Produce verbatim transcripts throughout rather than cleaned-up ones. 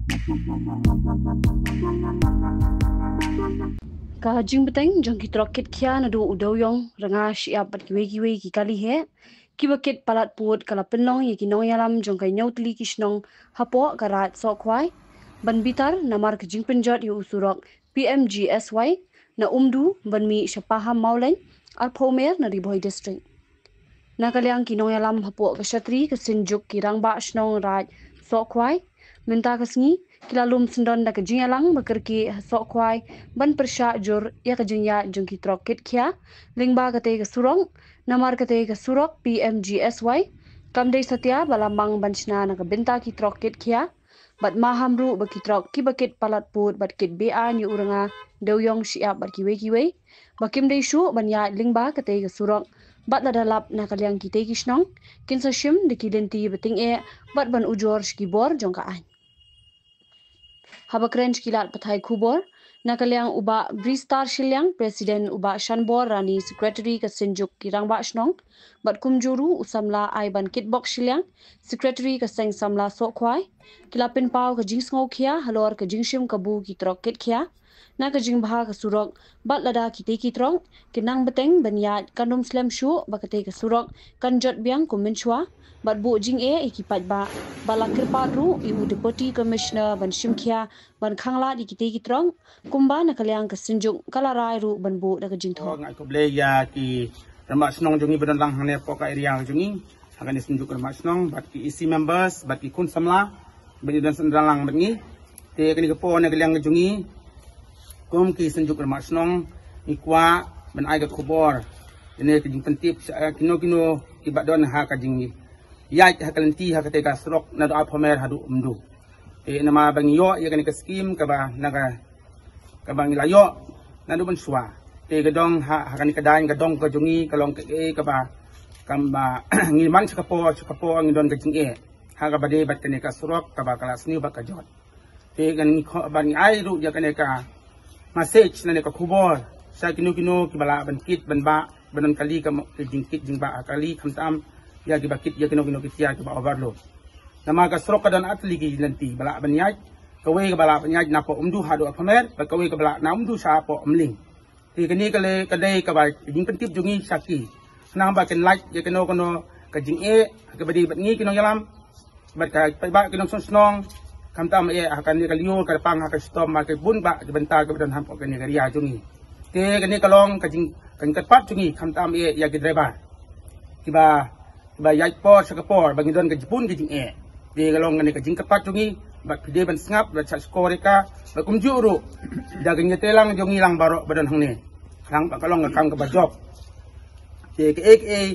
Ka jingbteng jong ki trok kit khia naduh u dewïong, rnga, shyiap bad kiwei kiwei ki kali heh kiba kit palat pud ka la pynlong ïa ki nongïalam jong ka hynñiew tylli ki shnong hapoh ka Raid Sohkhwai ban bitar namar ka jingpynjot ïa u surok P M G S Y na Umdu ban mih sha Pahammawlein, arphew mer na Ri Bhoi District. Na ka liang ki nongïalam hapoh ka shatri ka Synjuk ki Rangbah Shnong Raid Sohkhwai, mynta ka sngi ki la lum syndon da ka jingïalang ba kyrkieh ha Sohkhwai ban pyrshah jur ïa ka jingïaid jong ki trok kit khia lyngba katei ka surok, namar katei ka surok P M G S Y kam dei satia ba la mang ban shna na ka bynta ki trok kit khia, bad maham ruh ba ki trok kiba kit palat pud bad kit be-aiñ ïa u rnga, dewïong, shyiap bad kiwei kiwei ba kim dei shuh ban ïaid lyngba katei ka surok. Bad lada lap na ka liang kitei ki shnong, kin sa shim da ki lynti ba tyngeh bad ban ujor sha ki bor jong ka aiñ. Haba kren sha ki lad pathai khubor, na ka liang u Bah Bristar Shilliang, President, u Bah Shanbor Rani, Secretary ka Synjuk ki Rangbah Shnong, bad kumjuh ruh u samla Aiban Kitbok Shilliang, Secretary ka Seng Samla Sohkhwai, ki la pynpaw ka jingsngewkhia halor ka jingshim kabu ki trok kit khia na ka jingbha ka surok, bad lada kitei ki trok kin nang bteng ban ïaid, kan ym slem shuh ba katei ka surok kan jot biang kum mynshuwa, bad buh jingeh ïa ki paidbah. Ba la kyrpad ruh ïa u Deputy Commissioner ban shim khia ban khanglad ïa kitei ki trok, kumba na ka liang ka Synjuk ka la rai ruh ban buh da ka jingthoh. Nga ai khublei ïa ki rangbah shnong jong ngi ba don lang hangne hapoh ka area jong ngi, ha kane Synjuk rangbah shnong, bad ki E C members, bad ki khun samla ba ngi don shen lang bad ngi. Te kane ka por na ka liang ka jong ngi, kum ki Synjuk rangbah shnong, ngi kwah ban ai ka khubor, kane ka jingpyntip sha kino kino kiba don ha ka jingïaid ha ka lynti ha katei ka surok naduh Upper Mer haduh Umdu. Te namar ba ngi ïoh ïa kane ka skim kaba na ka, kaba ngi la ïoh naduh mynshuwa. Te ka dong ha, ha kane ka daiñ ka dong ka jong ngi ka long kaei kaba, kaba ngi man sha ka por sha ka por ngi don ka jingeh ha kaba dei bad kane ka surok kaba ka la sniew bad ka jot. Te kan ngi kho-, ban ngi ai ruh ïa kane ka message, lane ka khubor sha kino kino kiba lah ban kit ban bah, ban don kali ka mo-, ka jingkit jingbah ha kali, khamtam ïa kiba kit ïa kino kino ki tiar kiba overload. Namar ka surok ka don ar tylli ki lynti ba lah ban ïaid, kawei kaba lah ban ïaid napoh Umdu haduh Upper Mer, bad kawei kaba lah na Umdu sha hapoh Umling. Te kane ka lei ka dei kaba jingpyntip jong ngi sha ki, khnang ba kin lait ïa kano kano ka jingeh ha kaba dei bad ngi ki nongïalam bad ka paidbah ki nongshong shnong, khamtam eh ha kane ka lyiur ka pang ha ka shitom, ha ka bun bah ki bynta kiba don hapoh kane ka area jong ngi. Te kane ka long ka jing, ka jingkyrpad jong ngi, khamtam eh ïa ki driver kiba, kiba ïaid por sha ka por ba ngi don ka jingpun ka jingeh. Te ka long kane ka jingkyrpad jong ngi, bad phi dei ban sngap, bad shah shkor ïa ka, bad kumjuh ruh da ka jingïatreilang jong ngi lang baroh ba don hangne, khnang ba ka long ka kam kaba jop. Te kaei kaei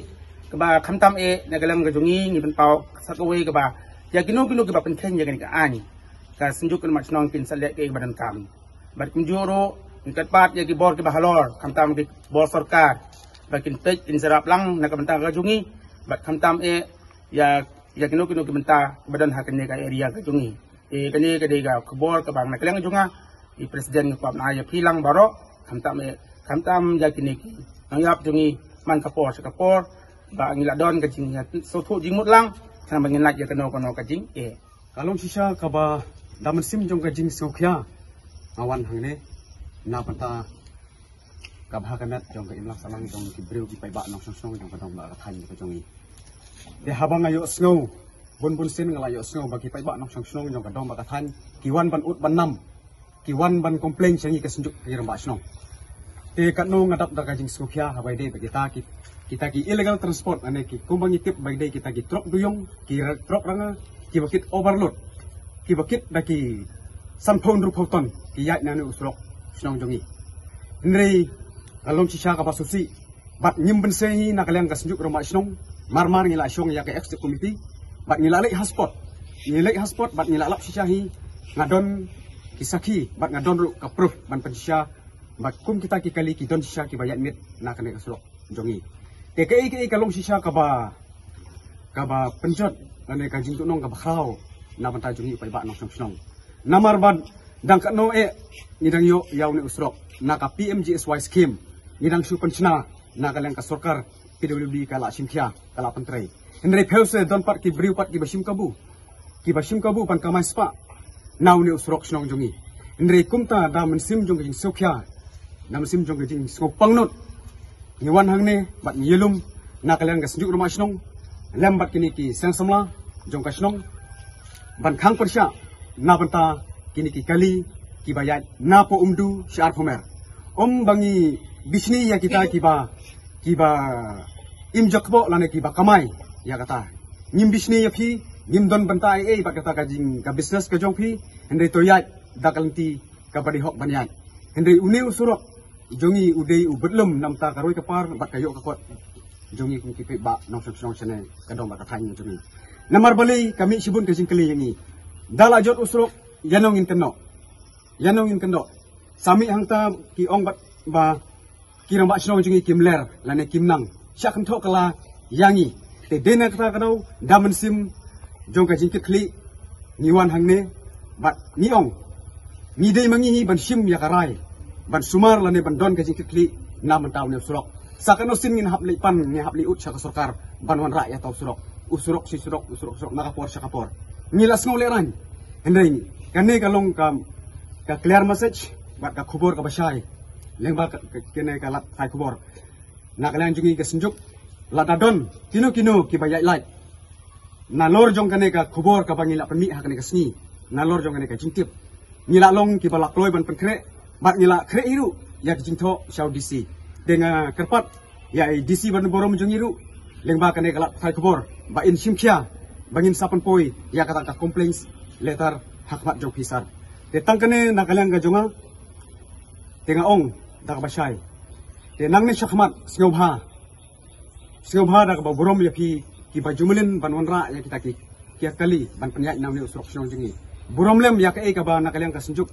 kaba khamtam eh na ka liang ka jong ngi, ngi pynpaw sa kawei kaba ïa kino kino kiba pynkheiñ ïa kane ka aiñ, ka Synjuk ka Rangbah Shnong kin sa leh kaei kaba donkam. Bad kumjuh ruh ngi kyrpad ïa ki bor kiba halor, khamtam ki bor sorkar, ba kin peit, kin sngap lang na ka bynta ka jong ngi, bad khamtam eh ïa, ïa kino kino ki bynta ba don ha kane ka area ka jong ngi. Eh, kane ka dei ka khubor kaba na ka liang jong nga, i President, nga kwah ban ai ïa phi lang baroh, khamtam eh, khamtam ïa kine ki nongïap jong ngi, man ka por sha ka por ba ngi la don ka jingïasngewthuh jingmut lang, khnang ba ngin lait ïa kano kano ka jingeh. Ka long shisha kaba da mynsiem jong ka jingsngewkhia nga wan hangne na bynta ka bha ka met jong ka imlang sahlang jong ki briew ki paidbah nongshong shnong jong ka dong bad ka thaiñ ka jong ngi. Te haba nga ïohsngew, bun bun sien nga la ïohsngew ba ki paidbah nongshong shnong jong ka dong bad ka thaiñ ki wan ban ud ban nam, ki wan ban complain sha ngi ka Synjuk ki Rangbah Shnong. Te katno nga dap da ka jingsngewkhia haba ïadei bad kita ki, kita ki illegal transport, lane ki, kumba ngi tip ba ïadei kita ki trok dewïong, ki ra-, trok rnga, kiba kit overload, kiba kit da ki sanphew hynriewphew ton, ki ïaid na une u surok shnong jong ngi. Hynrei ka long shisha kaba sngewsih, bad ngim pynshai hi na ka liang ka Synjuk Rangbah Shnong, mar mar ngi la shong ïa ka executive committee, bad ngi la leit ha spot, ngi leit ha spot bad ngi la lap shisha hi, nga don ki sakhi bad nga don ruh ka proof ban pynshisha, bad kum kita ki kali ki don shisha kiba ïaid miet na kane ka surok jong ngi. Te kaei kaei ka long shisha kaba, kaba pynjot lane ka jingtuhnong kaba khraw na bynta jong ngi u paidbah nongshong shnong. Namar ba dang katno eh ngi dang ïoh ïa une u surok na ka P M G S Y scheme, ngi dang shu pynshna na ka liang ka sorkar, P W D ka la shim khia, ka la pyntrei. Hynrei phi ïohi don pat ki briew pat kiba shim kabu, kiba shim kabu ban kamai spah. na une u surok shnong jong ngi. Hynrei kumta da mynsiem jong ka jingsngewkhia, da mynsiem jong ka jingsngewpangnud, ngi wan hangne bad ngi ïalum na ka liang ka Synjuk Rangbah Shnong lem bad kine ki seng samla jong ka shnong ban khang pyrshah na bynta kine ki kali kiba ïaid na poh Umdu sha Arphew Mer. Ym ba ngi bishni ïa kita kiba, kiba im jakboh lane kiba kamai ïa kata. Ngim bishni ïa phi, ngim don bynta ei ei bad kata ka jing ka business ka jong phi, hynrei to ïaid da ka lynti kaba dei hok ban ïaid. Hynrei une u surok jong ngi u dei u bit lum namar ka roi ka par bad ka ïoh ka kot jong ngi kum ki paidbah nongshong shnong shane ka dong bad ka thaiñ jong ngi. Namar balei ka mih shibun ka jingkylli ïa ngi. Da la jot u surok, ïano ngin kynnoh? Ïano ngin kynnoh? Sa mih hangta ki ong bad ba ki rangbah shnong jong ngi kim ler lane kim nang. Sha kynthoh kylla ïa ngi. Te dei na kata ka daw da mynsiem jong ka jingkitkhlieh ngi wan hangne bad ngi ong, ngi dei ma ngi hi ban shim ïa ka rai ban sumar lane ban don ka jingkitkhlieh na bynta une u surok. Sa kano sien ngin hap leit pan, ngin hap leit ud sha ka sorkar ban wanrah ïa uta u surok. U surok shi surok, u surok surok na ka por sha ka por. Ngi la sngew lehraiñ. Hynrei kane ka long ka, ka clear message bad ka khubor kaba shai lyngba ka, ka, kane ka lad pathai khubor. Na ka liang jong ngi ka Synjuk, lada don kino kino kiba ïaid lait nalor jong kane ka khubor kaba ngi la pynmih ha kane ka sngi, nalor jong kane ka jingtip, ngi la long kiba la kloi ban pynkhreh bad ngi la khreh hi ruh ïa ka jingthoh sha u D C. Te nga kyrpad ïa i D C ba donburom jong ngi ruh lyngba kane ka lad pathai khubor ba in shim khia ba ngin sa pynpoi ïa kata ka complaints letter ha khmat jong phi sir. Te tang kane na ka liang ka jong nga, te nga ong da kaba shai. Te nangne shakhmat sngewbha, sngewbha da kaba burom ïa phi kiba ju mlien ban wanrah ïa kita ki, ki kali ban pynïaid na une u surok shnong jong ngi. Burom lem ïa kaei kaba na ka liang ka Synjuk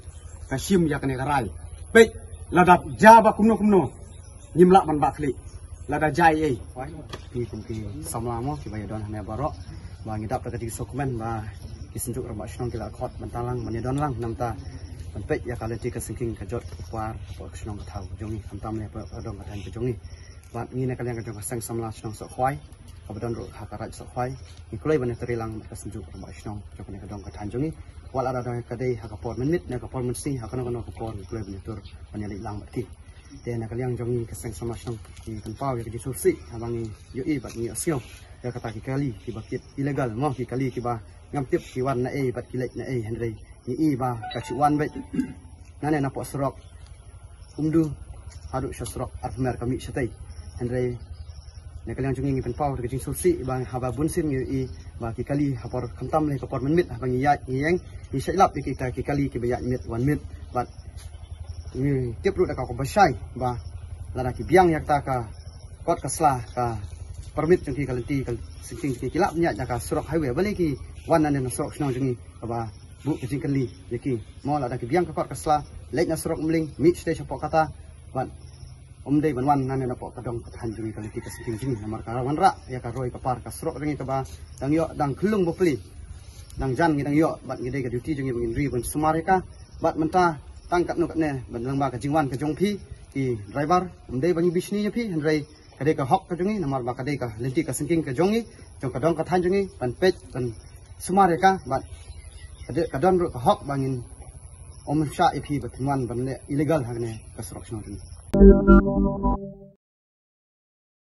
ka shim ïa kane ka rai. Peit, lada jia ba kumno kumno ngim lah ban bah khlieh. Lada jia ei ei. Phi kum ki samla mo kiba ïadon hangne baroh, ba ngi dap da ka jingsngewkmen ba ki Synjuk Rangbah Shnong ki la khot ban tang lang ban ïadon lang namar ban peit ïa ka lynti ka syngkien ka jot ka por ka shnong ka thaw jong ngi, khamtam lei ka dong ka thaiñ ka jong ngi. Bad ngi na ka liang ka jong ka Seng Samla Shnong Sohkhwai kaba don ruh ha ka Raid Sohkhwai, ngi kloi ban ïatrei lang bad ka Synjuk Rangbah Shnong jong kane ka dong ka thaiñ jong ngi. Wat la da ka dei ha ka por mynmiet ne ka por mynsngi, ha kano kano ka por ngi kloi ban ïatur ban ïaleit lang bad ki. Te na ka liang jong ngi ka Seng Samla Shnong ngi pynpaw ïa ka jingsngewsih haba ngi ïohi bad ngi ïohsngew ïa kata ki kali kiba kit illegal mo, ki kali kiba ngam tip ki wan na ei bad ki leit na ei, hynrei ngi i ba ka shu wan beit nangne napoh surok Umdu haduh sha surok Arphew Mer ka mih shatei. Hynrei na ka liang jong ngi ngi pynpaw da ka jingsngewsih ba haba bun sien ngi i ba ki kali ha por khamtam lei ka por mynmiet haba ngi ïaid ngi ïeng ngi shait lap ïa kita ki kali kiba ïaid miet wan miet. Bad ngi tip ruh da ka kaba shai ba lada ki biang ïa kata ka kot ka sla ka permit jong ki, ka lynti ka syngkien jong ki, ki lah ban ïaid da ka surok highway, balei ki wan nangne na surok shnong jong ngi kaba buh ka jingkylli ïa ki. Mo lada ki biang ka kot ka sla leit na surok Umling mih shatei shapoh kata bad ym dei ban wan nangne napoh ka dong ka thaiñ jong ngi, ka lynti ka syngkien jong ngi namar ka wanrah ïa ka roi ka par ka surok jong ngi kaba dang ïoh dang khyllung bapli. Dang jan ngi dang ïoh bad ngi dei ka duty jong ngi ba ngin ri ban sumar ïa ka. Bad mynta tang katno katne ban lyngba ka jingwan ka jong phi ki driver, ym dei ba ngi bishni ïa phi, hynrei ka dei ka hok ka jong ngi namar ba ka dei ka lynti ka syngkien ka jong ngi, jong ka dong ka thaiñ jong ngi ban peit ban sumar ïa ka. Bad ka dei, ka don ruh ka hok ba ngin ym shah ïa phi ba phin wan ban leh illegal ha kane ka surok shnong jong ngi.